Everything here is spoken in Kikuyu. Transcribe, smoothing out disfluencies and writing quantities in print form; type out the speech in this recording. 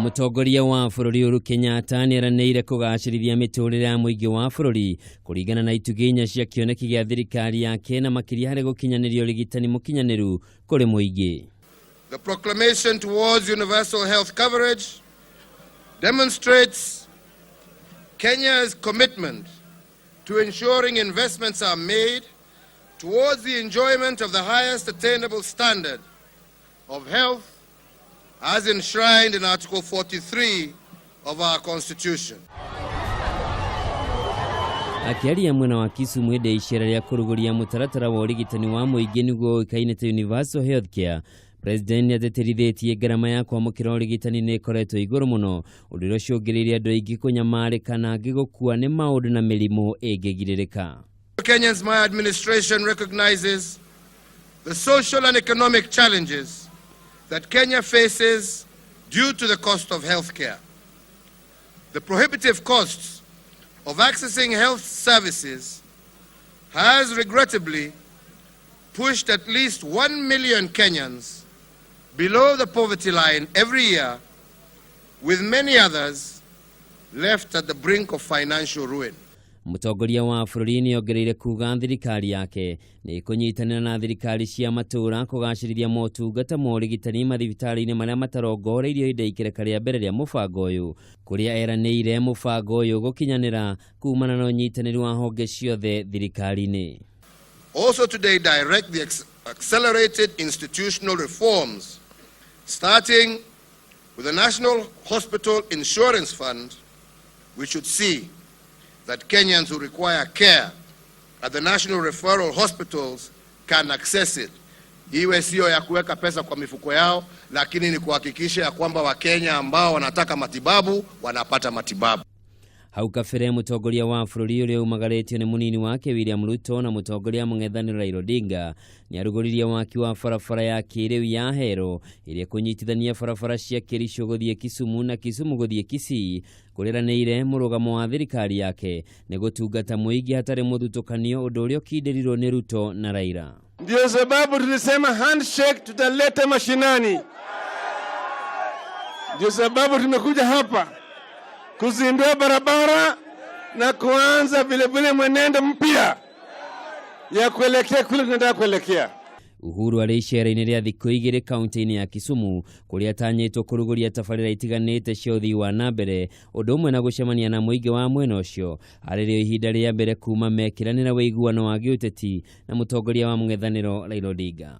Mũtongoria wa bũrũri Uhuru Kenyatta nĩeranĩire kũgacĩrithia mĩtũrĩre ya mũingĩ wa bũrũri kũringana na itugĩ inya cia kĩoneki gĩa thirikari yake na makĩria harĩ gũkinyanĩria ũrigitani mũkinyanĩru kũrĩ mũingĩ. The proclamation towards universal health coverage demonstrates Kenya's commitment to ensuring investments are made towards the enjoyment of the highest attainable standard of health as enshrined in Article 43 of our Constitution. Akĩaria mwena wa Kisumu hĩndĩ ya icera rĩa kũrugũria mũtaratara wa ũrigitani wa mũingĩ nĩguo ũĩkaine ta Universal Healthcare, President nĩatĩtĩrithĩtie ngarama ya kwamũkĩra ũrigitani nĩ ĩkoretwo igũrũ mũno, ũndũ ũrĩa ũcũngĩrĩirie andũ aingĩ kũnyamarĩka na angĩ gũkua nĩ maũndũ na mĩrimũ ĩngĩgirĩrĩka. Kenyans, my administration recognizes the social and economic challenges that Kenya faces due to the cost of healthcare. The prohibitive costs of accessing health services has regrettably pushed at least 1 million Kenyans below the poverty line every year, with many others left at the brink of financial ruin. Mũtongoria wa bũrũri nĩ ongereire kuga thirikari yake nĩ ĩkũnyitanĩra na thirikari cia matũũra kũgacĩrithia motungata ma ũrigitani mathibitarĩ-inĩ marĩa matarongoreirio ihinda ikereka rĩa mbere rĩa mũbango ũyũ, kũrĩa eranĩire mũbango ũyũ gũkinyanĩra kumana na ũnyitanĩri wa honge ciothe thirikari-inĩ. Also today direct the accelerated institutional reforms, starting with the National Hospital Insurance Fund, which should see that Kenyans who require care at the national referral hospitals can access it. Iwe sio ya kuweka pesa kwa mifuko yao, lakini ni kuhakikisha ya kwamba Wakenya ambao wanataka matibabu wanapata matibabu. Hau kabere mũtongoria wa bũrũri ũrĩa umagarĩtio nĩ mũnini wake William Ruto na mũtongoria mũng'ethanĩro Raila Odinga nĩarugũririe waki wa barabara ya kĩrĩu ya Hero ĩrĩa ĩkũnyitithania barabara cia Kericho gũthiĩ Kisumu na Kisumu gũthiĩ Kisii, kũrĩranĩire mũrũgamo wa thirikari yake nĩ gũtungata mũingĩ hatarĩ mũthutũkanio, ũndũ ũrĩa ũkindĩrirwo nĩ Ruto na Raila. Ndio sababu tulisema handshake tutaleta mashinani. Ndio sababu tumekuja hapa kuzindua barabara na kuanza vilevile mwenendo mpya ya kuelekea kule tunataka kuelekea. Uhuru arĩ icera-inĩ rĩa thikũ 2 kaunti-inĩ ya Kisumu kũrĩa atanyĩtwo kũrugũria tabarĩra itiganĩte cia ũthii wa na mbere, ũndũ ũmwe na gũcemania na mũingĩ wa mwena ũcio, arĩ rĩo ihinda rĩa mbere kuma mekĩranĩra ũiguano wa gĩũteti na mũtongoria wa mũng'ethanĩro Raila Odinga.